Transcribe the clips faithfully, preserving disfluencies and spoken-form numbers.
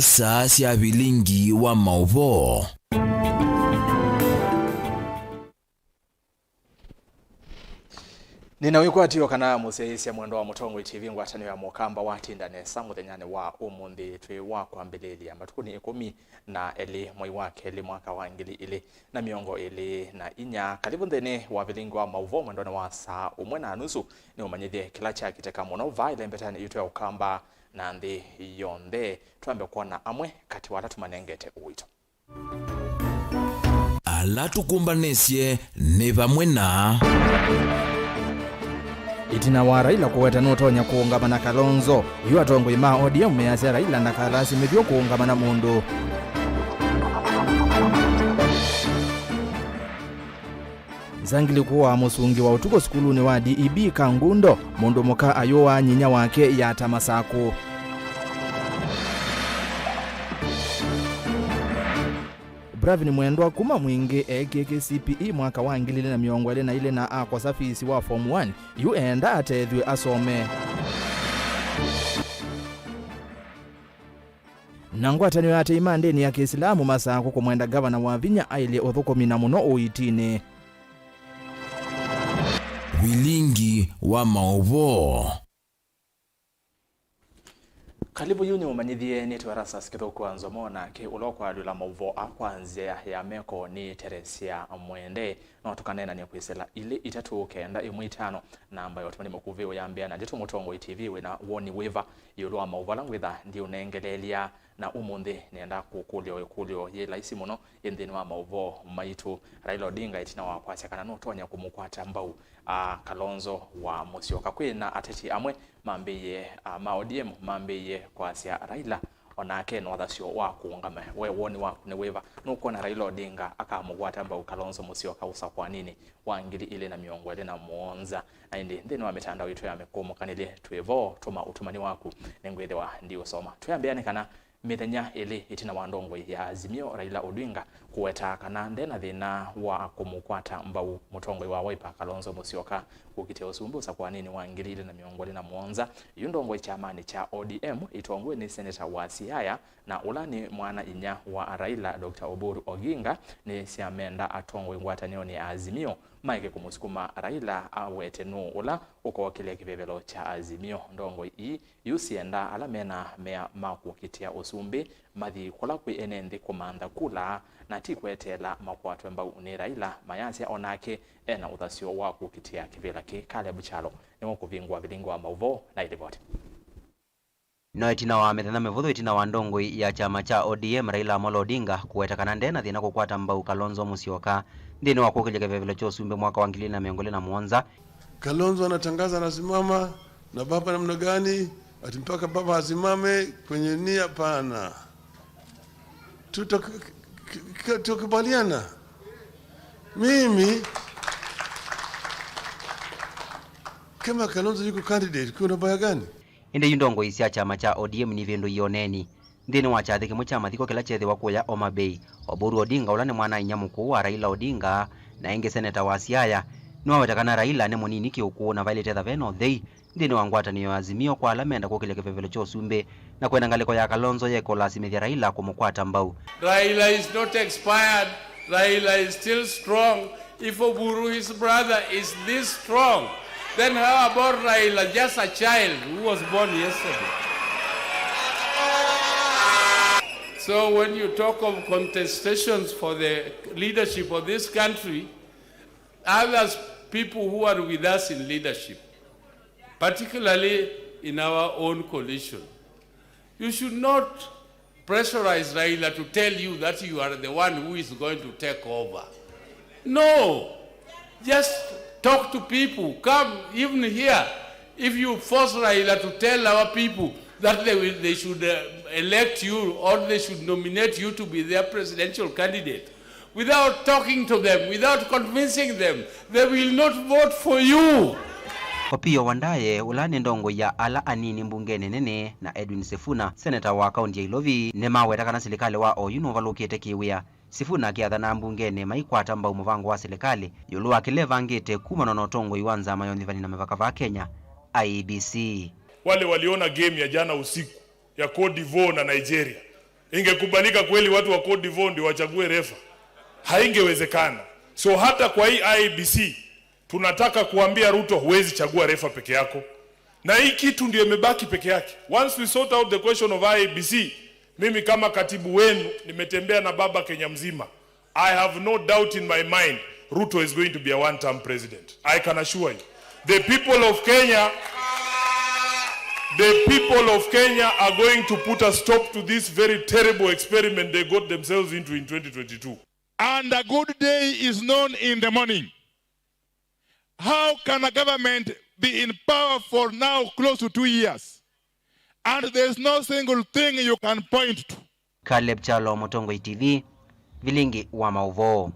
Saa sya vilingi wa maũvoo. Nĩna wĩkwatyo kana mũsyaĩĩsya mwendwa wa Mũtongoi T V ngwatanĩo ya Mũkamba watinda nesa mũthenyanĩ wa ũmũnthĩ. Twĩ wa kwambĩlĩlya matukũnĩ ĩkũmi na elĩ mwei wa kelĩ mwaka wa ngili ilĩ na mĩongo ĩlĩ na inya. Kalĩvu nthĩnĩ wa vilingi wa maũvoo mwendonĩ wa saa ũmwe na nusu, nĩũmanyĩthye kĩla kyakitĩka mũno vaa ĩlembetanĩ yitũ ya Ũkamba na nthĩ yonthe. Twambe kwona amwe katĩ wa ala tũmanengete ũito. Ala tũkũmbanĩsye nĩ vamwe na. Ĩtina wa Raila kũweta nũtonya kũũngama na Kalonzo, yu atongoi ma O D M measya Raila ndakalasimĩthw'e kũũngama na mũndũ. Nzangili kũaa mũsungi wa ũtukũ sukulunĩ wa D E B Kangundo, mũndũ mũka ayũaa nyinya wake yata masakũ. Bravin Mwendwa kuma Mwingĩ eekie K C P E mwaka wa ngili ilĩ na mĩongo ĩlĩ na ilĩ na akosa fees wa form one, yu eenda atethw'e asome. Na ngwatanĩo ya atei ma ndĩni ya Kĩsilamu Masakũ kũmwenda ngavana Wavinya ailye ũthũkũmi na mũno ũitinĩ. Vilingi wa maũvoo. Kalĩvu, yu nĩ ũmanyĩthye nĩtwe Erastus Kĩthũku wa Nzomo, nake ũla ũkwalyũla maũvoo aa kwa nzĩa ya meko nĩ Teresia Mwende. No tũkaneenany'a kwĩsĩla ilĩ itatũ kenda ĩmwe itano, namba ya ũtũmani mũkuvĩ ũyambĩa na ndeto. Mũtongoi T V wĩna woni wĩva ĩũlũ wa maũvoo ala ngwĩtha ndiũnengeleelya? Na ũmũnthĩ nĩenda kũkũlya o ĩkũlyo yĩ laisi mũno yĩ nthĩnĩ wa maũvoo maitũ. Raila Odinga ĩtina wa kwasya kana nũtonya kũmũkwata mbau, a, Kalonzo wa Musyoka, kwĩ na ateti amwe mambĩĩe, a, ma O D M mambĩĩe kwasya Raila o nake ena ũthasyo wa kũũngama. We woni waku nĩ wĩva? Nũkwona Raila Odinga akamũkwata mbau Kalonzo Musyoka ũsakũaninĩ wa ngili ilĩ na mĩongo ĩlĩ na mũonza? Na ĩndĩ nthĩnĩ wa mĩtandao yitũ ya mĩkũmũkanĩlye twĩ vo, tũma ũtũmani waku, nĩngwĩthĩwa ndiũsoma. Twĩambĩa nĩ kana mĩthenya ĩlĩ ĩtina wa ndongoi ya Azimio, Raila Odinga, kũweta kana nde na thĩna wa kũmũkwata mbau mũtongoi wa Wiper, Kalonzo Musyoka, kũkitĩa ũsumbĩ ũsakũaninĩ wa ngili ilĩ na mĩongo ĩlĩ na mũonza, yu ndongoi kyamanĩ kya O D M ĩtongoew'e nĩ seneta wa Siaya na ũla nĩ mwana-inyia wa Raila, Doctor Oburu Oginga, nĩsyamenda atongoi ngwatanĩonĩ ya Azimio maeke kũmũsukuma Raila awete nũũ ũla ũkookĩlya kĩvevelo kya Azimio. Ndongoi ii yu syendaa ala mena mea ma kũkitĩa ũsumbĩ mathi kũla kwĩ ene nthĩ kũmantha kula, na ti kweteela makwatwe mbau nĩ Raila, mayasya o nake ena ũthasyo wa kũkitĩa kĩvĩla kĩĩ. Caleb Kyalo nĩwe ũkũvingũa vilingi wa maũvoo na ĩlivoti. No ĩtina wa mĩthenya mĩvũthũ ĩtina wa ndongoi ya kyama kya O D M, Raila Amolo Odinga, kũweta kana nde na thĩna kũkwata mbau Kalonzo Musyoka nthĩnĩ wa kũkĩlya kĩvevelo kya ũsumbĩ mwaka wa ngili ilĩ na mĩongo ĩlĩ na mũonza, Kalonzo anatangaza anasimama, na baba namna gani? Ati mpaka baba asimame kwenye nia? Hapana. Tuta-, k-, k-, k-, tukubaliana. Mimi, kama Kalonzo yuko candidate, kuna baya gani? Ĩndĩ yu ndongoi sya kyama kya O D M nivĩndũie ũneeni. Nthĩnĩ wa kyathĩ kĩmwe kya mathiko kĩla kyeethĩwa kũya Homa Bay, Oburu Odinga, ũla nĩ mwana-a-inyia mũkũũ wa Raila Odinga na ĩngĩ seneta wa Siaya, nĩwaweta kana Raila nĩ mũnini kĩũkũũ na vaĩlĩte ĩthave na ũthei nthĩnĩ wa ngwatanĩo ya Azimio kwa ala menda kũkĩlya kĩvevelo kya ũsumbĩ na kwenda ngalĩko ya Kalonzo yeke ũlasimĩthya Raila kũmũkwata mbau. Raila is not expired. Raila is still strong. If Oburu, his brother, is this strong, then how about Raila, just a child who was born yesterday? So when you talk of contestations for the leadership of this country, others, people who are with us in leadership, particularly in our own coalition, you should not pressurize Raila to tell you that you are the one who is going to take over. No. Just talk to people. Come, even here, if you force Raila to tell our people that they will, they should, uh, elect you or they should nominate you to be their presidential candidate, without talking to them, without convincing them, they will not vote for you. Opiyo Wandayi, ũla nĩ ndongoi ya ala anini mbungenĩ nene, na Edwin Sifuna, seneta wa kaunti ya Ilovi, nĩmaweta kana silikalĩ wa oyu nũvalũkĩte kĩwĩa. Sifuna akĩathana mbungenĩ maikwata mbau mũvango wa silikalĩ ĩũlũ wa kĩla evangĩte kumana na ũtongoi wa nzama ya ũnyivani na mĩvaka vaa Kenya, I E B C. Wale waliona game ya jana usiku ya Cote d'Ivoire na Nigeria, Ingekubalika kweli watu wa Cote d'Ivoire ndio wachague refa? Haingewezekana. So hata kwa hii I E B C, tunataka kuambia Ruto, huwezi chagua refa peke yako. Na hii kitu ndio imebaki peke yake. Once we sort out the question of I E B C, mimi kama katibu wenu nimetembea na baba Kenya mzima. I have no doubt in my mind, Ruto is going to be a one-term president. I can assure you. The people of Kenya, the people of Kenya are going to put a stop to this very terrible experiment they got themselves into in twenty twenty-two. And a good day is known in the morning. How can a government be in power for now close to two years and there's no single thing you can point to? Caleb Kyalo, Mũtongoi T V, vilingi wa maũvoo.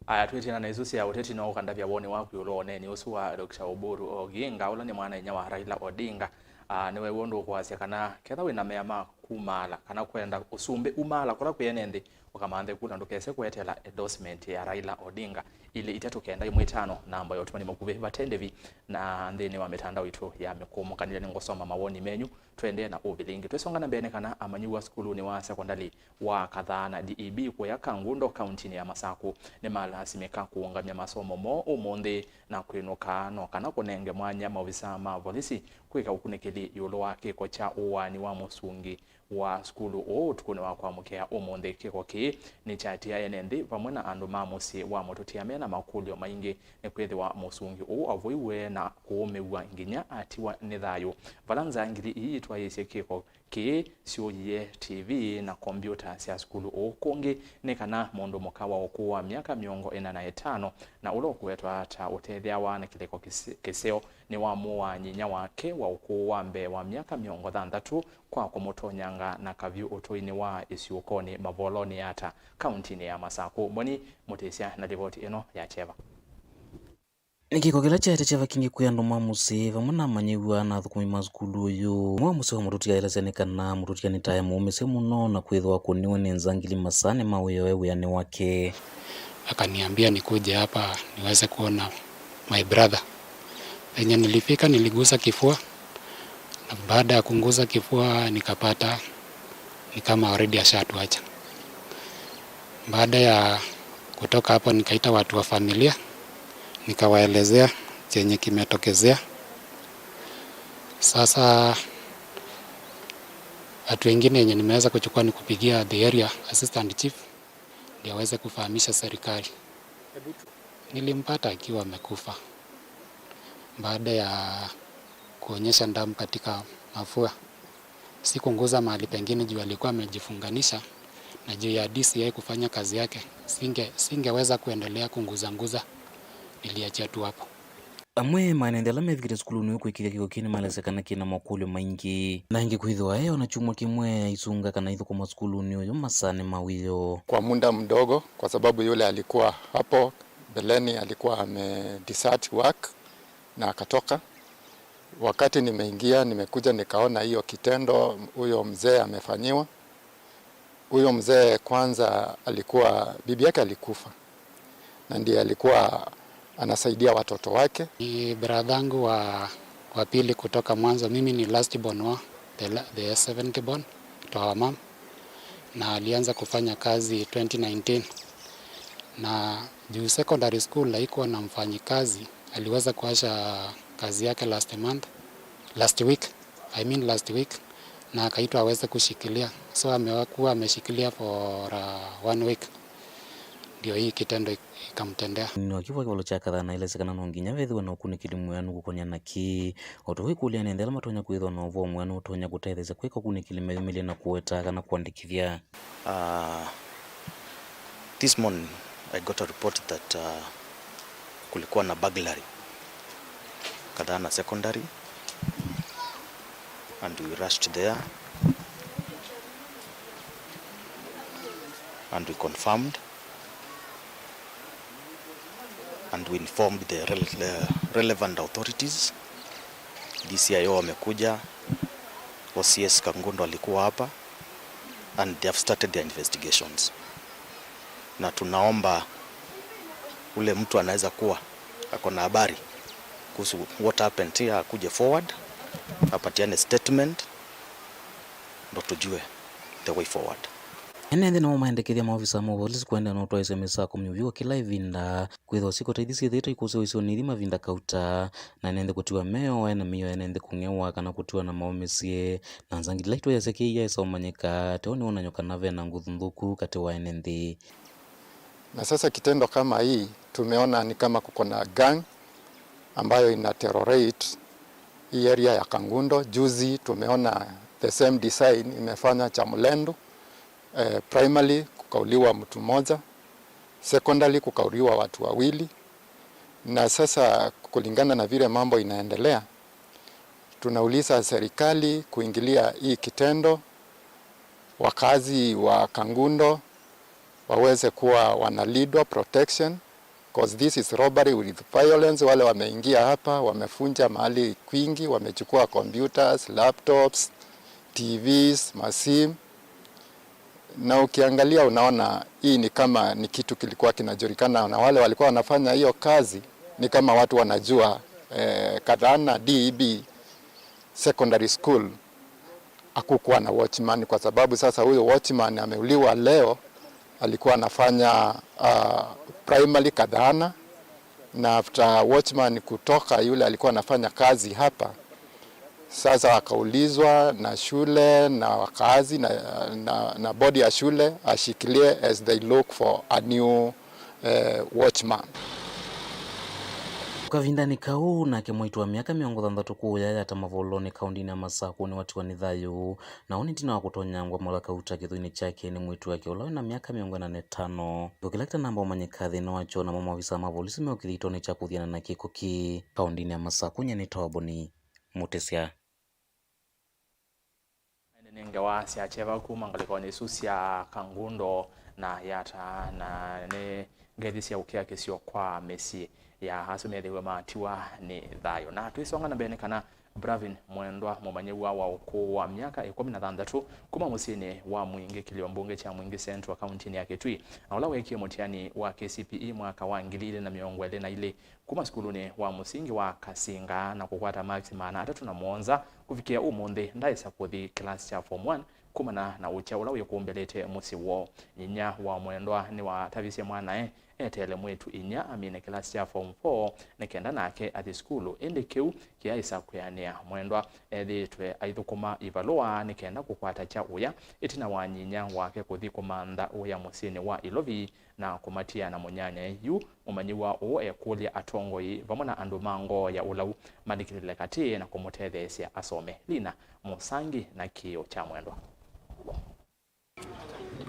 Aya, twĩtĩana na isu sya ũteti, no ũkandavya woni waku ĩũlũ wa ũneeni ũsu wa Doctor Oburu Oginga, ũla nĩ mwana-a-inyia wa Raila Odinga. Ah, nĩwe w'o ndũkũasya kana ketha wĩ na mea ma kumaala kana kwenda ũsumbĩ umaala kũla kwĩ ene nthĩ, ũkamanthe kula, ndũkese kweteela endorsement ya Raila Odinga. Ilĩ itatũ kenda ĩmwe ĩtano, namba ya ũtũmani mũkuvĩ vate ndĩvi na nthĩnĩ wa mĩtandao itũ ya mĩkũmũkanĩlya. Nĩngũsoma mawoni menyu. Tũendee na ũvilingi. Twĩsonga na mbee, nĩ kana amanyĩw'a sukulunĩ wa sekondalĩ wa Kathaa na D E B kũya Kangundo, kauntinĩ ya Masakũ, nĩmalasimĩka kũũngamya masomo moo ũmũnthĩ na kwĩnũka, no kana kũnenge mwanya maovisaa ma volisi kwĩka ũkunĩkĩli ĩũlũ wa kĩko kya ũaani wa mũsungi wa sukulu ũũ ũtukũnĩ wa kwamũkĩa ũmũnthĩ. Kĩko kĩĩ nĩkyatiae ene nthĩ vamwe na andũ ma mũsyĩ wa mũtũtia me na makũlyo maingĩ, nĩkwĩthĩwa mũsungi ũũ avoiwe na kũũmĩw'a nginya atiwa nĩ thayũ. Vala nzangili ii itwaĩĩsye kĩko kĩĩ syũyie T V na kombiũta sya sukulu ũũ kũngĩ, nĩ kana mũndũ mũka wa ũkũũ wa myaka mĩongo ĩna na ĩtano na ũla ũkũwetwa ta ũtethĩawa na kĩlĩko kĩse-, kĩseo nĩwamũaa nyinya wake wa ũkũũ wa mbee wa myaka mĩongo thanthatũ kwa kũmũtonyanga na kavyũ ũtũinĩ wa ĩsiũkonĩ Mavolonĩ Yatta, kauntinĩ ya Masakũ. Mboni Mũtĩsya na livoti ĩno ya kyeva. Nĩ kĩko kĩla kyaete kyeva kingĩ kwĩ andũ ma mũsyĩ, vamwe na amanyĩw'a na athũkũmi ma sukulu ũyũ. Ũmwe wa mũsyĩ wa mũtũtia aelesya nĩ kana mũtũtia nĩ tae mũũmĩsye mũno na kwĩthĩwa akũniwe nĩ nzangili masaanĩ ma wĩoo e wĩanĩ wake. Akaniambia nikuje hapa niweze kuona my brother. Venye nilifika, niligusa kifua, na baada ya kungusa kifua nikapata ni kama already ashatuacha. Baada ya kutoka hapo, nikaita watu wa familia, nikawaelezea chenye kimetokezea. Sasa, hatua ingine yenye nimeweza kuchukua ni kupigia the area assistant chief, ndio aweze kufahamisha serikali. Nilimpata akiwa amekufa baada ya kuonyesha damu katika mafua. Sikunguza mahali pengine juu alikuwa amejifunganisha, na juu ya D C I kufanya kazi yake, singe-, singeweza kuendelea kunguzanguza. Niliachia tu hapo. Amwe ma ene nthĩ ala mevikĩte sukulunĩ ũyũ kwĩkĩĩthya kĩko kĩĩ nĩmalesya kana kĩ na makũlyo maingĩ. Na ĩngĩ kwĩthĩwa e o na kyumwa kĩmwe aisunga kana aithũkũma sukulunĩ ũyũ masaanĩ ma wĩoo. Kwa muda mdogo, kwa sababu yule alikuwa hapo mbeleni alikuwa ame desert work na akatoka. Wakati nimeingia, nimekuja nikaona hiyo kitendo huyo mzee amefanyiwa. Huyo mzee kwanza alikuwa, bibi yake alikufa, na ndiye alikuwa anasaidia watoto wake. Ni brother yangu wa, wa pili kutoka mwanzo. Mimi ni last born wa the, la-, the seventh born to our mom, na alianza kufanya kazi twenty nineteen, na juu secondary school haikuwa na mfanyikazi, aliweza kuacha kazi yake last month, last week, I mean last week, na akaitwa aweze kushikilia. So amekuwa ameshikilia for, uh, one week, ndio hii kitendo ik-, ikamtendea. Nĩ wa kĩvwa kĩvalo kya Kathana aelesya kana no nginya vethĩwe na ũkunĩkĩli mwĩanu kũkonĩa na kĩĩ. O tũu ĩkũlya ene nthĩ ala matonya kwĩthĩwa na ũvoo mwĩanu ũtonya kũtetheesya kwĩka ũkunĩkĩli meyũmĩlye na kũweta kana kũandĩkĩthya. Uh, this morning I got a report that, uh, kulikuwa na burglary Kadhana Secondary, and we rushed there and we confirmed and we informed the rele-, the relevant authorities. D C I O wamekuja, O C S Kangundo alikuwa hapa, and they have started their investigations. Na tunaomba ule mtu anaweza kuwa ako na habari kuhusu what happened here akuje forward, apatiane statement, ndo tũjue the way forward. Ene nthĩ nĩmo maendekethya maovisa ma volisi kũendeea na ũtwaĩĩsya mĩsako mĩũvyũ o kĩla ĩvinda, kwĩthĩwa syĩko ta ithi syĩthĩĩtwe ikũsĩwa isionĩ ithi mavinda kauta, na ene nthĩ kũtiwa meo, ene mĩio ya ene nthĩ kũng'ewa kana kũtiwa na maũmĩsye, na nzangili ila itwaĩasya kĩia ĩsa ũmanyĩka, teo nĩwonany'o kana ve na nguthu nthũku katĩ wa ene nthĩ. Na sasa kitendo kama hii tumeona ni kama kuko na gang ambayo ina terrorate hii area ya Kangundo. Juzi tumeona the same design imefanya Chamlendu. Eh, primary kukauliwa mtu mmoja, secondary kukauliwa watu wawili. Na sasa kulingana na vile mambo inaendelea, tunauliza serikali kuingilia hii kitendo, wakazi wa Kangundo waweze kuwa wanalindwa protection, 'cause this is robbery with violence. Wale wameingia hapa wamefunja mahali kwingi, wamechukua computers, laptops, T Vs, masimu. Na ukiangalia unaona hii ni kama ni kitu kilikuwa kinajulikana, na wale walikuwa wanafanya hiyo kazi ni kama watu wanajua, eh, Kadhana D E B Secondary School hakukuwa na watchman, kwa sababu sasa huyo watchman ameuliwa leo, alikuwa anafanya, ah, primary Kadhana, na after watchman kutoka yule alikuwa anafanya kazi hapa, sasa akaulizwa na shule na wakazi na, na, na bodi ya shule ashikilie as they look for a new, eh, watchman. Kavindanĩ kau, nake mwĩĩtu wa myaka mĩongo thanthatũ kũũya yata mavolonĩ kaũndĩnĩ ya Masakũ nĩwatiwa nĩ thayũ, na ũu nĩ ĩtina wa kũtonyangwa mũla kauta kĩthũinĩ kyake nĩ mwĩĩtu wake ũla wĩ na myaka mĩongo ĩna na ĩtano. Kĩko kĩla kĩtanamba ũmanyĩka thĩna wakyo, namo maovisa ma volisi me o kĩthitonĩ kya kũthiana na kĩko kĩĩ kaũndĩnĩ ya Masakũ. Nyie nĩ Toboni Mũtĩsya. Ene nĩ ngewa sya kyeva kuma ngalĩkonĩ isu sya Kangundo na Yata, na nĩ ngethi sya ũkiakĩsyo kwa mĩsyĩ ya asu methĩwe matiwa nĩ thayũ. Na twĩsonga na mbee, nĩ kana Bravin Mwendwa, mũmanyĩw'a wa ũkũũ wa myaka ĩkũmi na thanthatũ, kuma mũsyĩnĩ wa Mwingĩ, kĩlio mbunge kya Mwingĩ Central, kauntinĩ ya Kitui, na ũla weekie mũtiani wa K C P E mwaka wa ngili ilĩ na mĩongo ĩlĩ na ilĩ, kuma sukulunĩ wa mũsingi wa Kasinga na kũkwata maksi maana atatũ na mũonza, kũvikĩa ũmũnthĩ ndaĩsa kũthi kĩlasi kya form one kumana na ũkya ũla wĩkũmbĩlĩte mũsyĩ woo. Nyinya wa Mwendwa nĩwatavisye mwanae eteele mwĩĩtu-a-inyia amine kĩlasi kya form four nĩ kenda nake athi sukulu, ĩndĩ kĩu kĩaĩsa kwĩanĩa. Mwendwa ethĩĩtwe aithũkũma ivalũa nĩ kenda kũkwata kya ũya ĩtina wa nyinya wake kũthi kũmantha ũya mũsyĩnĩ wa Ilovi na kũmatiana mũnyanyae yu. Mũmanyĩw'a ũũ ekũlya atongoi vamwe na andũ ma ngoo ya ũlau malikĩlĩle katĩ na kũmũtetheesya asome. Lina Mũsangi na kĩĩo kya Mwendwa.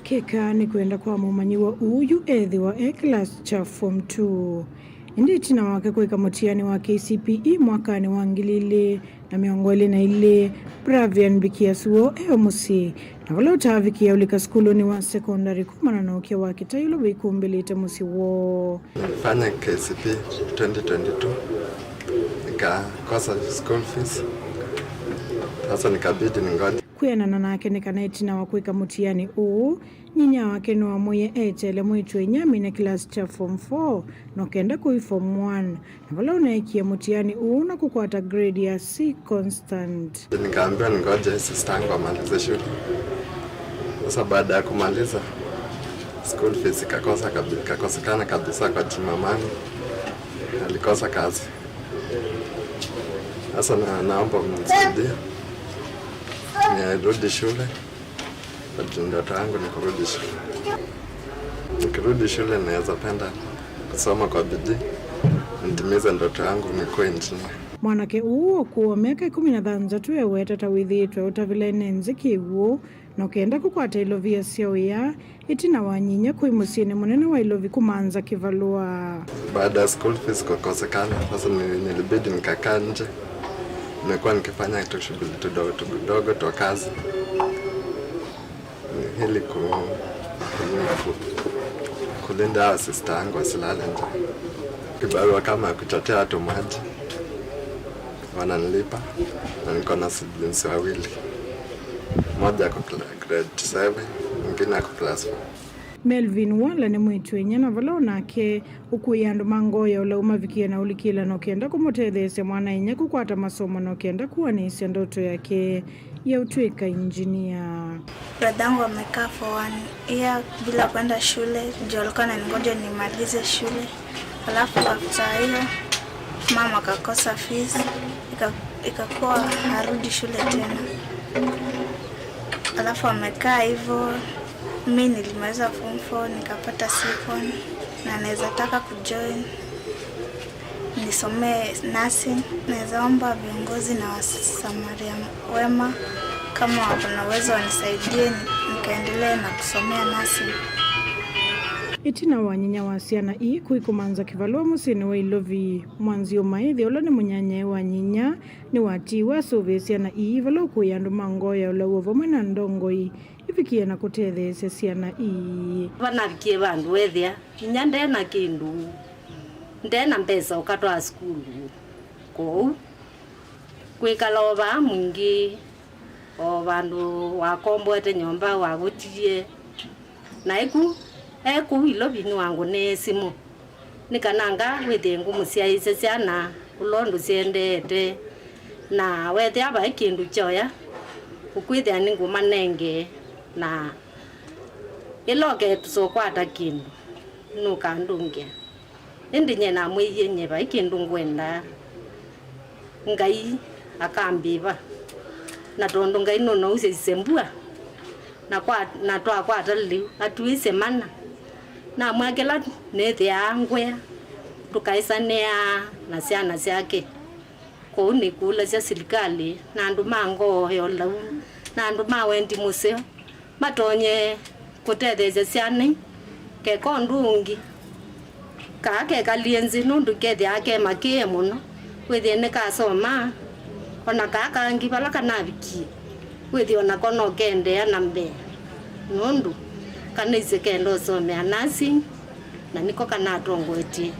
Kĩka nĩ kwenda kwa mũmanyĩw'a ũũ yu ethĩwa e kĩlasi kya form two. Ĩndĩ ĩtina wake kwĩka mũtiani wa K C P E mwakanĩ wa ngili ilĩ na mĩongo ĩlĩ na ilĩ, Bravian Mbikia Suo e o mũsyĩ, na vala ũtaavikĩa ũlika sukulunĩ wa sekondalĩ kumana na ũkya wa kĩtaĩlo wĩkũmbĩlĩte mũsyĩ woo. Nilifanya K C P E twenty twenty-two, nikakosa school fees. Sasa nikabidi ningoje. Kwĩanana nake nĩ kana ĩtina wa kwĩka mũtiani ũũ, nyinya wake nĩwamwĩie eteele mwĩĩtu-a-inyia amine kĩlasi kya form four na ũkenda kũi form one, na vala ũneekie mũtiani ũũ na kũkwata grade ya C constant. Nikaambiwa ningoje sister yangu amalize shule. Sasa baada ya kumaliza, school fees ikakosa kabi-, ikakosekana kabisa kwa juu mamangu alikosa kazi. Sasa na, naomba mnisaidie nirudi shule. Ati ndoto yangu ni kurudi shule. Nikirudi shule, naweza penda kusoma kwa bidii, nitimize ndoto yangu, nikuwe engineer. Mwanake ũũ ũkũũ wa myaka ĩkũmi na thanthatũ eweta ta wĩthĩĩtwe ũtavĩla ene nthĩ kĩw'ũ na ũkenda kũkwata ilovia sya ũya ĩtina wa nyinya kũi mũsyĩnĩ mũnene wa Ilovi kũmantha kĩvalũa. Baada ya school fees kukosekana, sasa ni-, nilibidi nikakaa nje. Nimekuwa nikifanya tu shughuli tudogo tudogo twa kazi ili ku-, ku-, kulinda hawa sister yangu wasilale njaa. Kibarua kama ya kuchotea watu maji, wananilipa, na niko na siblings wawili. Mmoja ako cla-, grade seven, mwingine ako class four. Melvin Wala nĩ mwĩĩtu-a-inyia na vala o nake ũkũĩe andũ ma ngoo ya ũlau mavikĩe na ũlikĩlano kenda kũmũtetheesya mwana-a-inyia kũkwata masomo na ũkenda kũanĩĩsya ndoto yake. ya ũtw'ĩka injinia. Bradhangu amekaa for one year bila kwenda shule juu alikuwa anangoja nimalize shule, alafu after hiyo mama akakosa fees, ika- ikakuwa arudi shule tena, alafu amekaa hivyo. Mi nilimaliza form four nikapata second na naweza taka kujoin nisomee nursing. Naweza omba viongozi na wasamaria wema kama wako na uwezo wanisaidie ni- nikaendelee na kusomea nursing. Ĩtina wa nyinya wa syana ii kũikũmanza kĩvalũa mũsyĩnĩ wa Ilovi, Mwanziũ Maĩthya ũla nĩ mũnyanyae wa nyinya nĩwatiiwe asũvĩe syana ii vala ũkũĩa andũ ma ngoo ya ũlau o vamwe na ndongoi ivikie na kũtetheesya syana ii. Vanavikie vandũ weethĩa inya nde na kĩndũ, nde na mbesa ũkatwaa sukulu. Kwoou kwĩkala o vaa mwingĩ, o vandũ wakomboete nyũmba wavũtie. Na ĩku e kũu Ilovi nĩwangũnĩe simũ nĩ kana nga wĩthĩe ngũmũsyaĩĩsya syana ũla ũndũ syendeete, na weethĩa vai kĩndũ kyoya ũkwĩthĩa nĩngũmanenge, na ĩla ũkesa ũkwata kĩndũ nũkandũngĩa. Ĩndĩ nyie namwĩie nyie vai kĩndũ ngwendaa, Ngai akambĩva. Na tondũ Ngai nũnausya isembua, na, kwa, na twakwata lĩu atuĩsye mana. Namwĩa kĩla nĩthĩaa ngwĩa, tũkaĩsanĩaa na syana syake. Kwoou nĩkũlasya silikalĩ na andũ ma ngoo ya ũlau na andũ ma wendi mũseo matonye kũtetheesya syana ii keka ũndũ ũngĩ. Kaa kekalie nzĩ nũndũ kethĩaa ke makĩe mũno, wĩthĩe nĩkasomaa, o na kaa kangĩ vala kanavikie, wĩthĩe o nako no keendeea na mbee, nũndũ kanaisye kenda ũsomea nursing, na nĩko kanatongoetye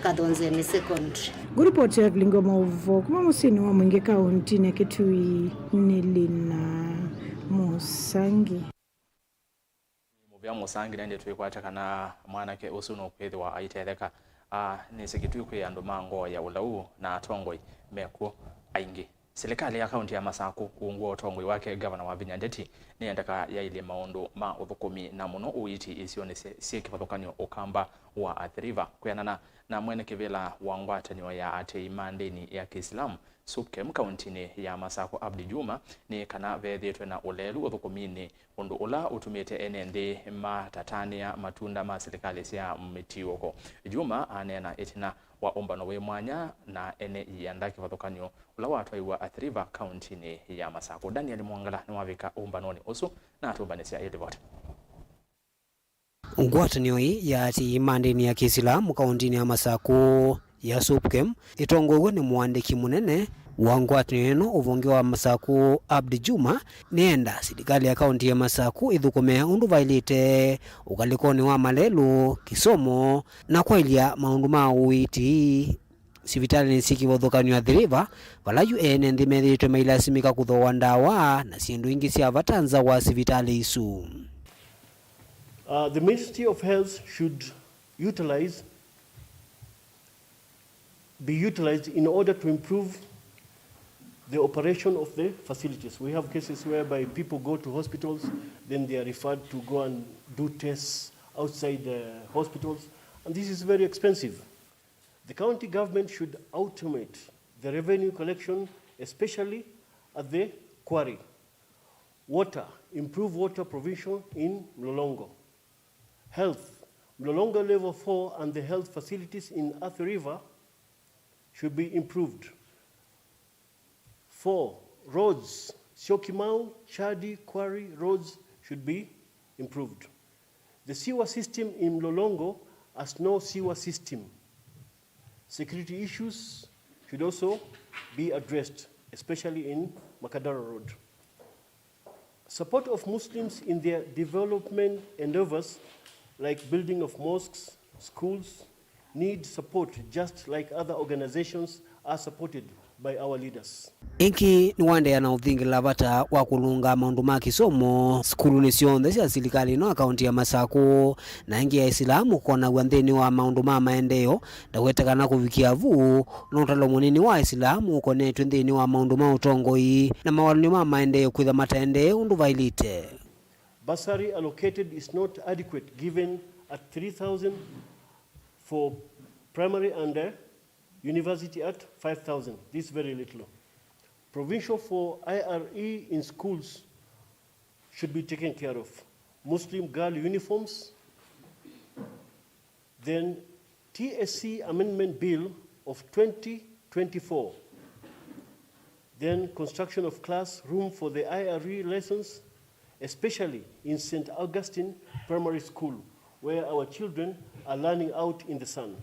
Kathonzeni Secondary. Ngũripoti ya kĩlingo maũvoo kuma mũsyĩnĩ wa Mwingĩ kaũntinĩ ya Kitui nĩ Lina Mũsangi. Mũvea Mũsangi nĩendĩ twĩkwata kana mwanake ũsu nũkwĩthĩwa aitetheka. A, nĩsĩ Kitui kwĩ andũ ma ngoo ya ũlau na atongoi mekw'o aingĩ. Silikalĩ ya kaunti ya Masakũ ungu wa ũtongoi wake Gavana Wavinya Ndeti nĩyendeka yaĩlye maũndũ ma ũthũkũmi na mũno ũiiti isionĩ syĩ kĩvathũkany'o Ũkamba wa Athi River. Kwĩanana na mwene kĩvĩla wa ngwatanĩo ya atei ma ndĩni ya Kĩisilamu, SUPKEM, kauntinĩ ya Masakũ, Abdi Juma, nĩ kana vethĩĩtwe na ũlelu ũthũkũminĩ, ũndũ ũla ũtumĩte ene nthĩ matatanĩa matunda ma silikalĩ sya mĩtiũko. Juma aneena ĩtina wa ũmbano wĩ mwanya na ene ianda kĩvathũkany'o ũla watwaiwa Athi River kauntinĩ ya Masakũ. Daniel Mwangala nĩwavika ũmbanonĩ ũsu na atũmbanĩsya ĩ livoti. Ngwatanĩo ĩĩ ya atii ma ndĩni ya Kĩisilamu kaũntinĩ ya Masakũ ya SUPKEM ĩtongoew'e nĩ mũandĩki mũnene wa ngwatanĩo ĩno ũvonge wa Masakũ, Abdi Juma, nĩenda silikalĩ ya kaũnti ya Masakũ ĩthũkũme ũndũ vaĩlĩte ũkalĩkonĩ wa malelũ, kĩsomo, na kwaĩlya maũndũ ma ũiiti sivitalĩnĩ syĩ kĩvathũkany'o Athi River, vala yu ene nthĩ methĩĩtwe mailasimĩka kũthooa ndawa na syĩndũ ingĩ sya vata nza wa sivitalĩ isu. Uh, the Ministry of Health should utilize, be utilized in order to improve the operation of the facilities. We have cases whereby people go to hospitals, then they are referred to go and do tests outside the hospitals, and this is very expensive. The county government should automate the revenue collection, especially at the quarry. Water, improve water provision in Mlolongo. Health, Mlolongo Level four and the health facilities in Athi River should be improved. Four, roads, Syokimau, Chadi, Quarry, roads should be improved. The sewer system in Mlolongo has no sewer system. Security issues should also be addressed, especially in Makadara Road. Support of Muslims in their development endeavors, like building of mosques, schools, need support just like other organizations are supported by our leaders. Ĩngĩ nĩwaendeea na ũthingĩla vata wa kũlũnga maũndũ ma kĩsomo sukulunĩ syonthe sya silikalĩ ĩno ya kaunti ya Masakũ, na ĩngĩ Aisilamu kũkonaw'a nthĩnĩ wa maũndũ ma maendeeo, ndaweta kana kũvikĩa vu, no ũtalo mũnini wa Aisilamu ũkonetw'e nthĩnĩ wa maũndũ ma ũtongoi na mawalany'o ma maendeeo kwĩtha mataendee ũndũ vaĩlĩte. Bursary allocated is not adequate, given at three thousand for primary and, uh, university at five thousand. This is very little. Provincial for I R E in schools should be taken care of. Muslim girl uniforms, then T S C Amendment Bill of twenty twenty-four, then construction of classroom for the I R E lessons, especially in Saint Augustine Primary School, where our children are learning out in the sun.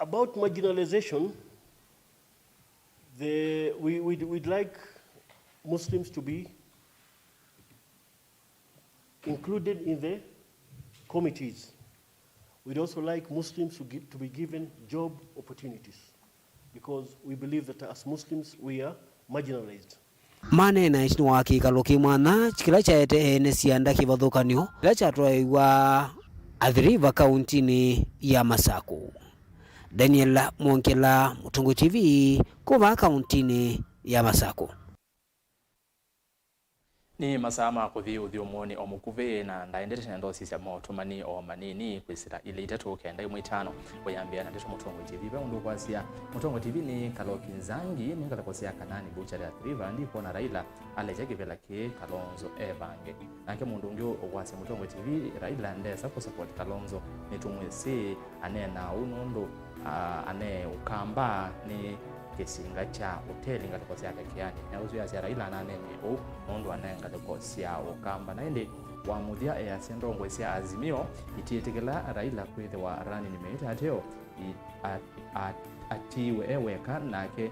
About marginalization, the, we, we'd, we'd like Muslims to be included in the committees. We'd also like Muslims to gi-, to be given job opportunities, because we believe that as Muslims we are marginalized. Maneena ĩtina wa kĩkalo kĩ mwanya kĩla kyaete ene sianda kĩvathũkany'o kĩla kyatwaĩwa Athi River kauntinĩ ya Masakũ. Daniel Mwongela, Mũtongoi T V, kuma kauntinĩ ya Masakũ. Nĩ masaa ma kũthi ũthyũmũonĩ o mũkuvĩ, na ndaendete na ndosisya motũmani o manini kwĩsĩla ilĩ itatũ kenda ĩmwe itano. Kũyambĩa na ndeto Mũtongoi T V, ve ũndũ ũkwasya. Mũtongoi T V nĩ Kaloki Nzangi, nĩ ngalĩko sya Kanani Butchery Athi River, ndikwona Raila alekya kĩvĩla kĩĩ Kalonzo evange. Nake mũndũ ũngĩ ũkwasya Mũtongoi T V, Raila ndesa kũsupport Kalonzo, nĩtũmwĩsĩ. Aneenaa ũu nũndũ, ah, ane Ũkamba nĩ kĩsinga kya ũteli ngalĩko sya Kekeani. Na ũsu yasya Raila ananeenie ũu nũndũ ane ngalĩko sya Ũkamba. Na ĩndĩ wa mũthya easya ndongoi sya Azimio itiĩtĩkĩla Raila kwĩthĩwa running mate ateo i-, a-, a-, atiiwe e weka nake,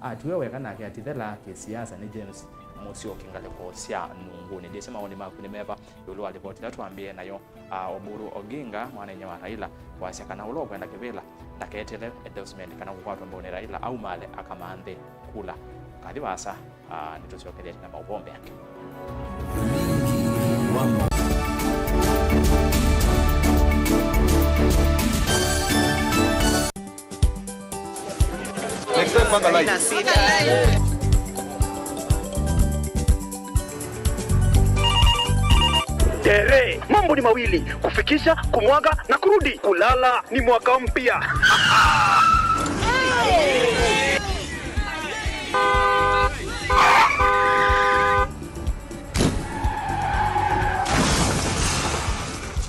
atiwe weka nake atithela kĩsiasa nĩ James Musyoki ngalĩko sya Nunguni. Ndĩsĩ maoni maku nĩ meva ĩũlũ wa livoti ĩla twambĩe nayo. A, Oburu Oginga, mwana-a-inyia wa Raila, kwasya kana ũla ũkwenda kĩvĩla ndaketele endorsement kana kũkwatwa mbau nĩ Raila, aumale akamanthe kula. Kathi vaasa, a, nĩtũsyokethya na maũvoo mbeange. Next time, panga line. Tere, mambo ni mawili, kufikisha, kumwaga na kurudi. Kulala ni mwaka mpya.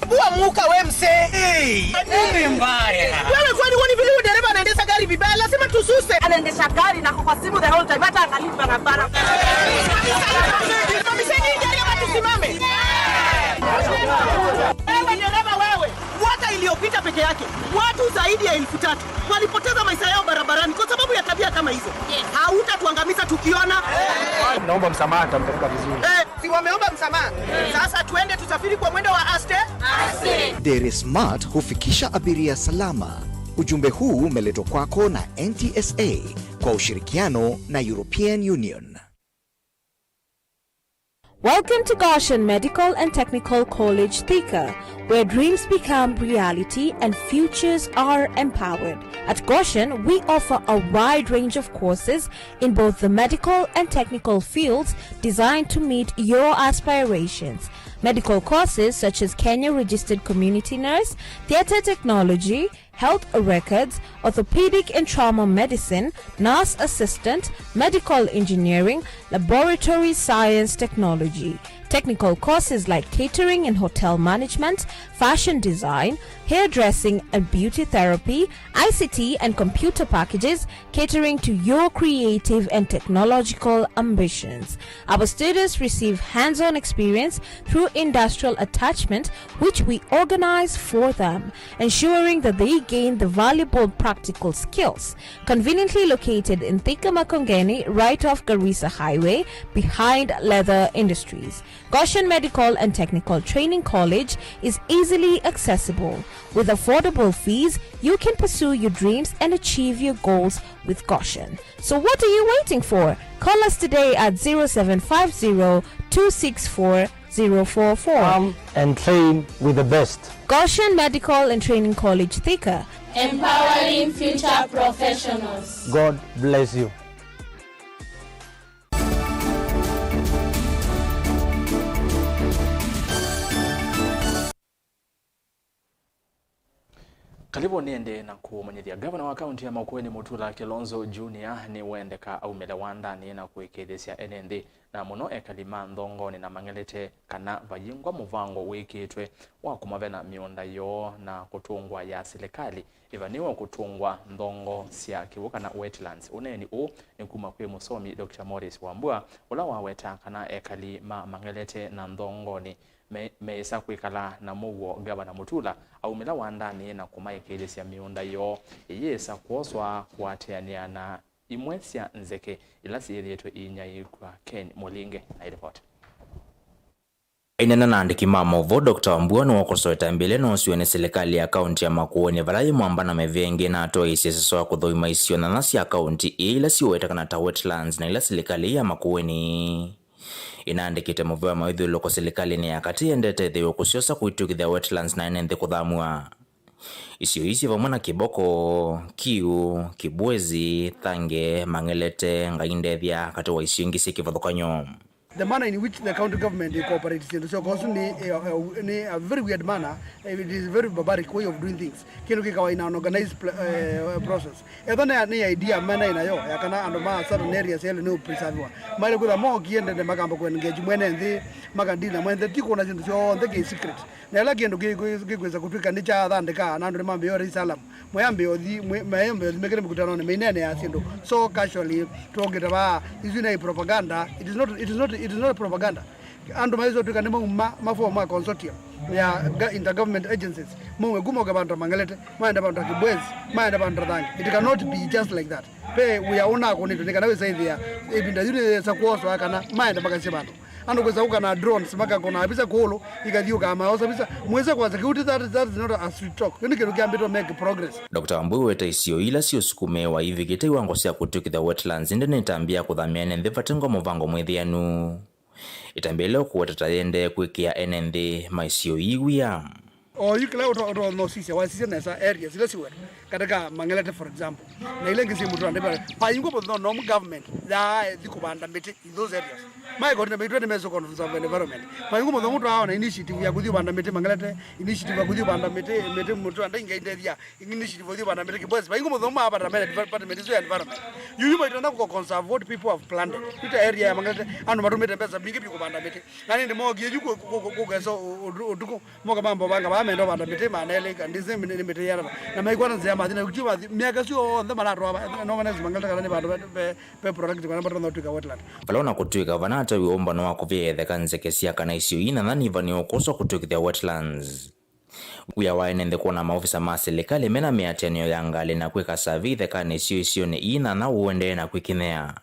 Bua muka we msee. Hey, nini mbaya? Wewe kwani huoni vile huyu dereva anaendesha gari vibaya? Lazima tususe. Anaendesha gari na kwa simu the whole time, hata angalii barabara. Simamisha hii gari ama tusimame? Wewe dereva wewe, mwaka iliyopita peke yake watu zaidi ya elfu tatu walipoteza maisha yao barabarani kwa sababu ya tabia kama hizo. Yes. Hautatuangamiza tukiona. Naomba msamaha, nitampeleka vizuri. Eh, si wameomba msamaha? Sasa tuende tusafiri kwa mwendo wa aste. Aste. Dere Smart hufikisha abiria salama. Ujumbe huu umeletwa kwako na N T S A kwa ushirikiano na European Union. Welcome to Goshen Medical and Technical College, Thika, where dreams become reality and futures are empowered. At Goshen, we offer a wide range of courses in both the medical and technical fields designed to meet your aspirations. Medical courses such as Kenya Registered Community Nurse, Theatre Technology, Health Records, Orthopedic and Trauma Medicine, Nurse Assistant, Medical Engineering, Laboratory Science Technology. Technical courses like Catering and Hotel Management, Fashion Design, Hairdressing and Beauty Therapy, I C T and Computer Packages, catering to your creative and technological ambitions. Our students receive hands-on experience through industrial attachment, which we organize for them, ensuring that they gain the valuable practical skills. Conveniently located in Thika Makongeni, right off Garissa Highway, behind Leather Industries. Goshen Medical and Technical Training College is easily accessible. With affordable fees, you can pursue your dreams and achieve your goals with Goshen. So what are you waiting for? Call us today at zero seven five zero two six four zero four four. Come and train with the best. Goshen Medical and Training College, Thika. Empowering future professionals. God bless you. Kalivu nĩendee na kũmanyĩthya. Ngavana wa kaunti ya Makueni Mutula Kilonzo Junior nĩwendeka aumĩle wandanĩ na kũĩkĩĩthĩsya ene nthĩ, na mũno ekali ma Nthongoni na Mang'elete, kana vayingwa mũvango wĩkĩĩtwe wa kũmavena mĩũnda yoo na kũtũngwa ya silikalĩ ĩvanĩwe kũtũngwa nthongo sya kĩw'ũ kana wetlands. Ũneeni ũũ nĩ kuma kwĩ mũsomi Doctor Morris Wambua, ũla waweta kana ekali ma Mang'elete na Nthongoni me-, meĩsa kwĩkala na mũuo Ngavana Mutula aumĩla wandanĩ na kũmaĩkĩĩthĩsya mĩũnda yoo ĩyĩsa kwoswa kũatĩanĩa na imwe sya nzeke ila syĩthĩĩtwe iinyaĩĩkw'a. Ken Mũlinge na ĩlipoti. Aineena na andĩki ma maũvoo, Doctor Wambua nĩwakosoete mbĩle noosie nĩ silikalĩ ya kaunti ya Makueni vala yĩ mwamba na mĩvĩa ĩngĩ, na atwaĩĩsye siswa kũthũima isio nyanya sya kaunti ĩĩ ila siũwetekana ta wetlands na ila silikalĩ ya Makueni ĩnaandĩkĩte mũvea wa ithyũlũko silikalĩnĩ ya katĩ yendete ĩthĩwe kũsyosa kũitw'ĩkĩthya wetlands na ene nthĩ kũthamw'a. Isio ii syĩ vamwe na Kiboko, Kiu, Kibwezi, Thange, Mang'elete, Ngai Ndethya, katĩ wa isio ingĩ syĩ kĩvathũkany'o. The manner in which the county government incorporates syĩndũ sya ũkosu nĩ, eh, eh, nĩ a very weird manner. It is a very barbaric way of doing things. Kĩndũ kĩkawa in an organized pl-, eh, process. Ethwa nĩ, nĩ idea mena nayo ya kana andũ ma certain areas yaĩle nĩ preserviwa. Maĩle kwĩtha mokie ndende makamba kũ engage mwene nthĩ, makadina mwene nthĩ, ti kũna syĩndũ syonthe kĩ secret. Na ĩla kĩndũ kĩ-, kĩ-, kĩkwĩsa kũtw'ĩka nĩ kyathandĩka na andũ nĩmambĩĩa ũrĩa isalamu. Mwĩambĩĩa ũthi, mwĩ-, mayambĩĩa ũthi mekĩte mĩkutanonĩ, maineenea syĩndũ so casually, tũkĩte vaa, isu nĩ propaganda. It is not, it is not, it is not propaganda. Andũ maĩsa ũtw'ĩka nĩmauma maform ma consortium ya ga-, intergovernment agencies, maume kuma ũke vandũ ta Mang'elete, maende vandũ ta Kibwezi, maende vandũ ta Thange. It cannot be just like that. Ve wĩa ũnakũnĩtwe nĩ kana wĩsa ĩthĩa ĩvinda yu nĩyĩsa kwoswa kana maende makasye vandũ. Andũ kwĩsa kũka na drones, makakona visa kũlũ, ikathiũkaa maosa visa. Mwĩsa kwasya kĩu ti, that, that is not a street talk. Kĩu nĩ kĩndũ kĩambĩtwe make progress. Doctor Wambui weta isio ila siũsukumĩĩwa ivikĩte iwango sya kũtw'ĩkĩthya wetlands, ĩndĩ nĩtambĩa kũthamya ene nthĩ vate ngo mũvango mwĩthĩanu. Ĩtambĩa ĩla ũkũweta ta yĩendee kwĩkĩa ene nthĩ ma isio ii wia. O yu kĩla ũto-, ũtonya ũsisya, wasisya nesa areas ila siwetwe katika Mang'elete, for example, na ila ingĩ syĩ mũtũanĩ, vayingwa mũthenya no government yaathi kũvanda mĩtĩ in those areas. Maĩ kotini maitũ nĩ meso conference of environment. Vayingwa mũthenya mũtũ aona initiative ya kũthi ũvanda mĩtĩ Mang'elete, initiative ya kũthi ũvanda mĩtĩ, mĩtĩ mũtũanĩ, Ngai Ndethya, initiative ya kũthi ũvanda mĩtĩ Kibwezi. Vayingwa mũthenya mwa department, department isu ya environment. Yu, yu maitũ na kũ conserve what people have planted. Yu ta area ya Mang'elete, andũ matũmĩte mbesa mbingĩ vyũ kũvanda mĩtĩ. Na nĩndĩ mookie yu kũ-, kũ-, kũ-, kũkesa ũ-, ũ-, ũtukũ, moka mamba vanga vaa menda ũvanda mĩtĩ, maana elĩ, and this nĩ mĩtĩ yĩana. Na maikwana nzĩa mathi, na kũtio mathi, myaka ĩsu yonthe maratwaa va-, no manesi Mang'elete kana nĩ vandũ ve, ve, ve productive kana matonya ũtw'ĩka wetland. Vala ona kũtw'ĩka vana atawiwe ũmbano wa kũvia ĩtheka nzeke sya kana isio ii nyanya nĩvanĩwe kũswa kũtw'ĩkĩthya wetlands. Wĩa wa ene nthĩ kwona maovisa ma silikalĩ mena mĩatĩanĩo ya ngalĩ na kwĩka survey ithekanĩ isio isionĩ ii nyanya ũendee na kwĩkinyĩa.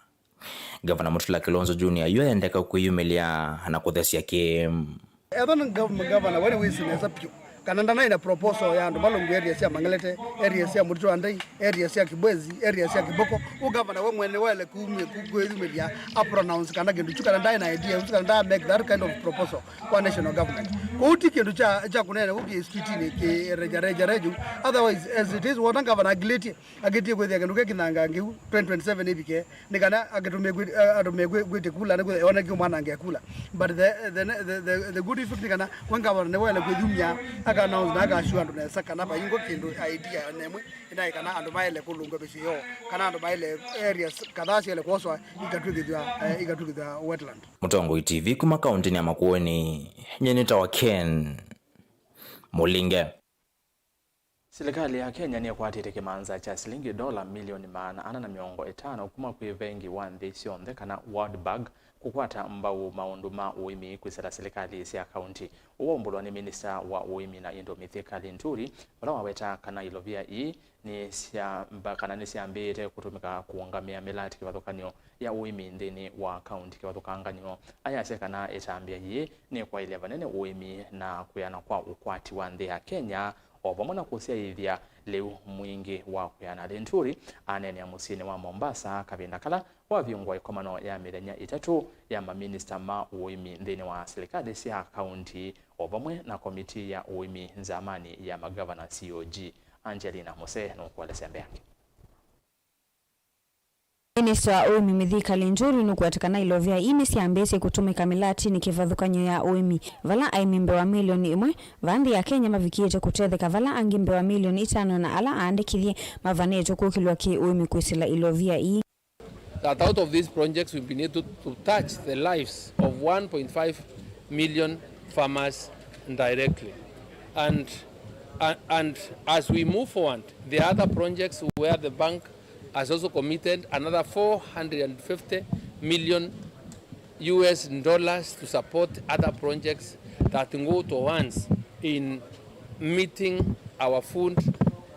Ngavana Mutula Kilonzo Junior yu ayendeka kwĩyumĩlya na kũthesya kĩ. Ethwa nĩ gav-, gavana we nĩwĩsĩ nesa vyũ kana ndanaĩ na proposal ya andũ malongu area sya Mang'elete, area sya Mũtitũ wa Ndei, area sya Kibwezi, area sya Kiboko, ũ gavana we mwene waĩle kumĩ-, ku-, kwĩyumĩlya a pronounce kana kĩndũ kyu, kana ndaĩ na idea ũsu, kana nda make that kind of proposal kwa national government. Kũu ti kĩndũ kya, kya kũneena kũu kĩ streetinĩ, kĩ reja, reja, reja. Otherwise, as it is, wona gavana agilĩtie, agĩtie kwĩthĩa kĩndũ kĩkĩ kĩnanga ngĩu twenty twenty-seven ĩvike, nĩ kana akĩtũmĩe kwĩ-, a-, atũmĩe kwĩ-, kwĩtĩ kula, nĩkwĩthĩa eona kĩũmwanangia kula. But the, the, the, the, the good effect nĩ kana we ngavana nĩwaĩle kwĩyumya, aka announce na aka assure andũ nesa kana vayingwa kĩndũ idea nemwe ĩnaĩ kana andũ maĩle kũlũngwa mĩsyĩ yoo, kana andũ maĩle areas kadhaa syaĩle kwoswa ikatw'ĩkĩthw'a, eh, ikatw'ĩkĩthw'a wetland. Mũtongoi T V kuma kaũntĩnĩ ya Makueni, nyie nĩtawa Ken Mũlinge. Silikalĩ ya Kenya nĩkwatĩte kĩmanza kya silingi ndola milioni maana ana na mĩongo ĩtano kuma kwĩ vengi wa nthĩ syonthe kana World Bank kũkwata mbau maũndũ ma ũĩmi kwĩsĩla silikalĩ sya kaunti. Ũu waumbũlwa nĩ minista wa ũĩmi na indo Mithika Linturi, vala waweta kana ilovia ii nĩsyamba-, kana nĩsyambĩĩte kũtũmĩka kũũngamĩa mĩlatĩ kĩvathũkany'o ya ũĩmi nthĩnĩ wa kaunti. Kĩvathũkangany'o ayasya kana ĩtambya yĩĩ nĩkwaĩlya vanene ũĩmi na kwĩana kwa ũkwati wa nthĩ ya Kenya, o vamwe na kũsyaĩĩthya lĩu mwingĩ wa kwĩana. Linturi aneenea mũsyĩnĩ wa Mombasa kavinda kala wavingũa ĩkomano ya mĩthenya ĩtatũ ya maminista ma ũĩmi nthĩnĩ wa silikalĩ sya kaunti, o vamwe na komitii ya ũĩmi nzamanĩ ya magavana, C O G. Angelina Muse nũkũelesya mbeange. Minista wa ũĩmi Mithika Linturi nũkwete kana ilovia ii nĩsyambĩĩsye kũtũmĩka mĩlatinĩ kĩvathũkany'o ya ũĩmi, vala aĩmi mbewa milioni ĩmwe vaa nthĩ ya Kenya mavikĩĩte kũtetheka, vala angĩ mbewa milioni itano na ala aandĩkĩthye mavanĩtwe kũkĩlw'a kĩ-ũĩmi kwĩsĩla ilovia ii. That out of these projects we've been able to touch the lives of one point five million farmers directly. And, and, and as we move forward, there are other projects where the bank has also committed another four hundred and fifty million U S dollars to support other projects that go towards in meeting our food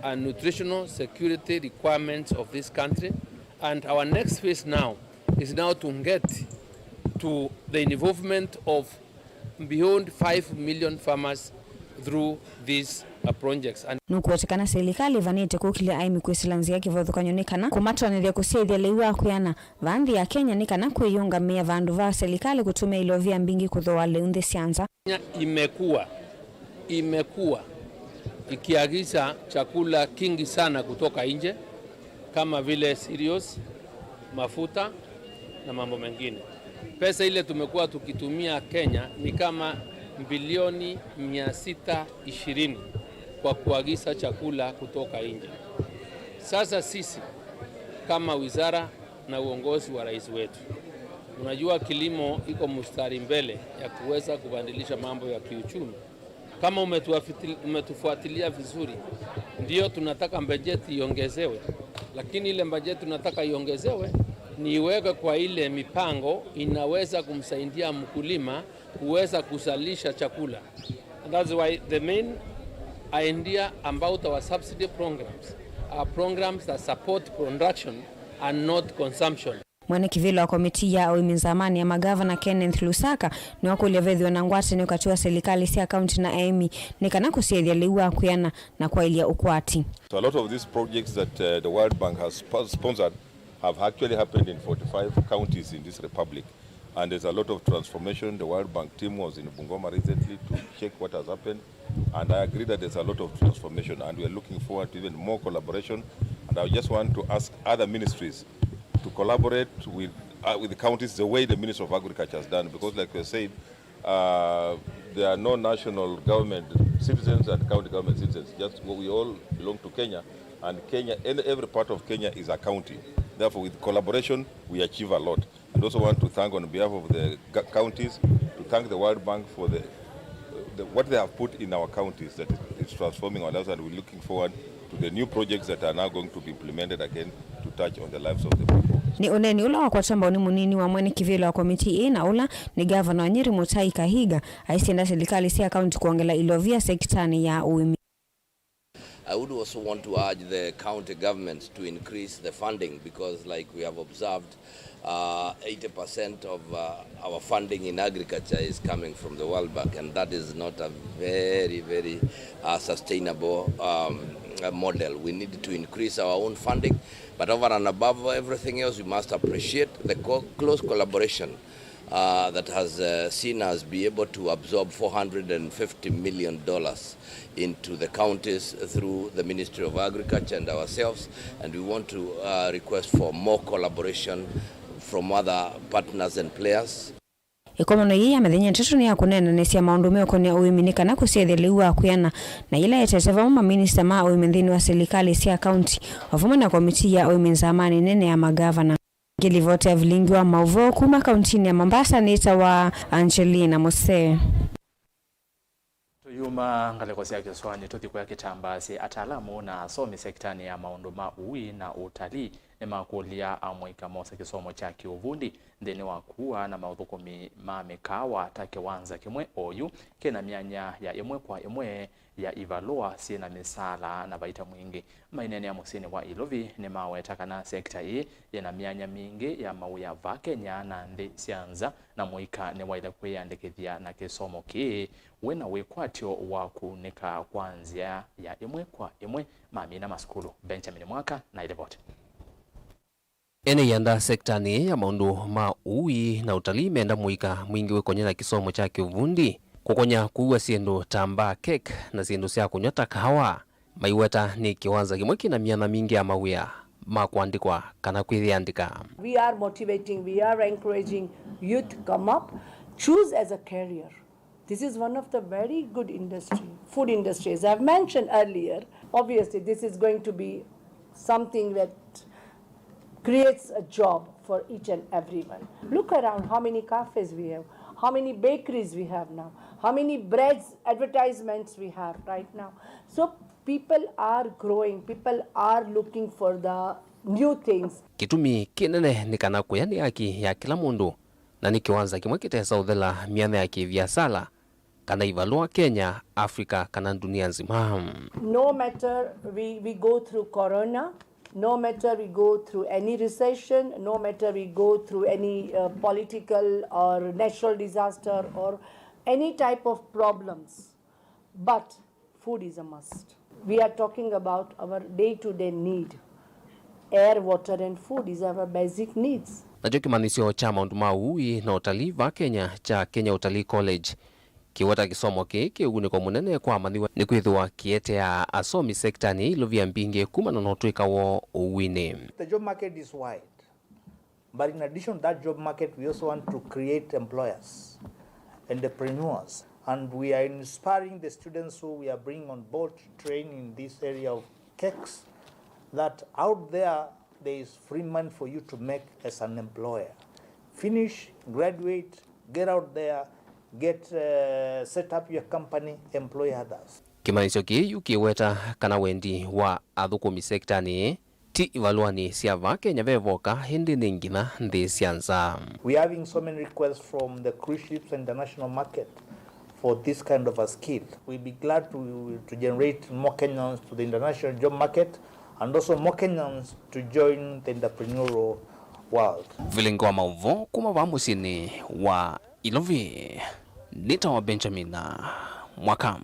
and nutritional security requirements of this country. And our next phase now is now to get to the involvement of beyond five million farmers through these, uh, projects. And nũkwete kana silikalĩ ĩvanĩte kũkĩlya aĩmi kwĩsĩla nzĩa kĩvathũkany'o nĩ kana kũmatonyethya kũsyaĩthya lĩu wa kwĩana vaa nthĩ ya Kenya nĩ kana kwĩyũngamĩa vandũ va silikalĩ kũtũmĩa ilovia mbingĩ kũthooa lĩu nthĩ sya nza. Kenya imekuwa, imekuwa ikiagiza chakula kingi sana kutoka nje, kama vile cereals, mafuta na mambo mengine. Pesa ile tumekuwa tukitumia Kenya ni kama bilioni mia sita ishirini kwa kuagiza chakula kutoka nje. Sasa sisi kama wizara na uongozi wa rais wetu, unajua kilimo iko mstari mbele ya kuweza kubadilisha mambo ya kiuchumi. Kama umetuafiti-, umetufuatilia vizuri, ndio tunataka bajeti iongezewe, lakini ile bajeti tunataka iongezewe ni iwekwe kwa ile mipango inaweza kumsaidia mkulima kuweza kuzalisha chakula. And that's why the main idea about our subsidy programs are programs that support production and not consumption. Mwene kĩvĩla wa komitii ya ũĩmi nzamanĩ ya magavana, Kenneth Lusaka, nĩwakũlya vethĩwe na ngwatanĩo katĩ wa silikalĩ sya kaunti na aĩmi nĩ kana kũsyaĩthya lĩu wa kwĩana na kwaĩlya ũkwati. So a lot of these projects that, uh, the World Bank has spo-, sponsored have actually happened in forty-five counties in this republic. And there's a lot of transformation. The World Bank team was in Bungoma recently to check what has happened. And I agree that there's a lot of transformation, and we are looking forward to even more collaboration. And I just want to ask other ministries to collaborate with, uh, with the counties the way the Ministry of Agriculture has done, because, like I said, uh, there are no national government citizens and county government citizens. Just what we all belong to Kenya, and Kenya, any, every part of Kenya is a county. Therefore, with collaboration, we achieve a lot. And also want to thank on behalf of the ga-, counties, to thank the World Bank for the, the, what they have put in our counties that is, is transforming our lives, and we're looking forward to the new projects that are now going to be implemented again to touch on the lives of the people. Nĩ ũneeni ũla wakwata mbau nĩ mũnini wa mwene kĩvĩla wa komitii ĩĩ na ũla nĩ ngavana wa Nyeri, Mutahi Kahiga, aisye enda silikalĩ sya kaunti kwongela ilovia sekitanĩ ya ũĩmi. I would also want to urge the county governments to increase the funding because, like we have observed, uh, eighty percent of, uh, our funding in agriculture is coming from the World Bank, and that is not a very, very, uh, sustainable, um, uh, model. We need to increase our own funding, but over and above everything else, we must appreciate the co-, close collaboration uh, that has, uh, seen us be able to absorb four hundred and fifty million dollars into the counties through the Ministry of Agriculture and ourselves, and we want to, uh, request for more collaboration from other partners and players. Ĩkomano yĩĩ ya mĩthenya ĩtatũ nĩ ya kũneenanĩsya maũndũ meũkonĩa ũĩmi nĩ kana kũsyaĩthya lĩu wa kwĩana na yĩla yetete vamwe maminista ma ũĩmi nthĩnĩ wa silikalĩ sya kaunti, o vamwe na komitii ya ũĩmi nzamanĩ nene ya magavana. Ngĩlivoti ya vilingi wa maũvoo kuma kauntinĩ ya Mombasa nĩtawa Angelina Muse. Yuma ngalĩko sya kĩsũanĩ, tũthi kũya kĩtambaa syĩ. Ataalamu na asomi sekitanĩ ya maũndũ ma ũui na ũtalii nĩmakũlya amũika mosa kĩsomo kya kĩũvundi nthĩnĩ wa kũa na maũthũkũmi ma mĩkaawa ta kĩwanza kĩmwe oyu kĩna myanya ya ĩmwe kwa ĩmwe ya ivalũa syĩ na mĩsaala na vaita mwingĩ. Maineenea mũsyĩnĩ wa Ilovi nĩmaweta kana sekita ĩĩ yĩna myanya mingĩ ya mawĩa va Kenya na nthĩ sya nza, na mũika nĩwaĩle kwĩyandĩkĩthya na kĩsomo kĩĩ wĩna wĩkwatyo wa kũunĩka kwa nzĩa ya ĩmwe kwa ĩmwe mamina masukulu. Benjamin Mwaka na ĩlivoti. Ene ianda sekitanĩ ya maũndũ ma ũui na ũtalii menda mũika mwingĩ wĩkonye na kĩsomo kya kĩũvundi, kũkonya kũua syĩndũ ta mbaa, keki, na syĩndũ sya kũnyw'a ta kahawa. Maiweta nĩ kĩwanza kĩmwe kĩna myanya mingĩ ya mawĩa ma kũandĩkwa kana kwĩyĩandĩka. We are motivating, we are encouraging youth come up, choose as a career. This is one of the very good industry, food industry, as I've mentioned earlier. Obviously, this is going to be something that creates a job for each and everyone. Look around how many cafes we have, how many bakeries we have now, how many breads advertisements we have right now. So people are growing, people are looking for the new things. Kĩtumi kĩnene nĩ kana kũya nĩ haki ya kĩla mũndũ, na nĩ kĩwanza kĩmwe kĩtesa ũthela myanya ya kĩviasala kana ivalũa Kenya, Africa, kana ndunia nzima. No matter we, we go through corona, no matter we go through any recession, no matter we go through any uh, political or natural disaster or any type of problems, but food is a must. We are talking about our day-to-day need. Air, water and food is our basic needs. Nakyo kĩmanyĩsyo kya maũndũ ma ũui na ũtalii va Kenya kya Kenya Utalii College kĩweta kĩsomo kĩĩ kĩ ũunĩko mũnene kwa amanyĩw'a nĩkwĩthĩwa kĩeteaa asomi sekitanĩ ya ilovia mbingĩ kumana na ũtw'ĩka woo ũuinĩ. The job market is wide, but in addition to that job market, we also want to create employers, entrepreneurs, and we are inspiring the students who we are bringing on board to train in this area of cakes, that out there there is free money for you to make as an employer. Finish, graduate, get out there, get uh, set up your company, employ others. Kĩmanyĩsyo kĩĩ yu kĩweta kana wendi wa athũkũmi sekitanĩ ĩĩ ti ivalũanĩ sya vaa Kenya ve voka, ĩndĩ nĩ nginya nthĩ sya nza. We are having so many requests from the cruise ships and international market for this kind of a skill. We'll be glad to, to generate more Kenyans to the international job market and also more Kenyans to join the entrepreneurial world. Vilingi wa maũvoo kuma vaa mũsyĩnĩ wa Ilovi, nĩtawa Benjamin Mwaka.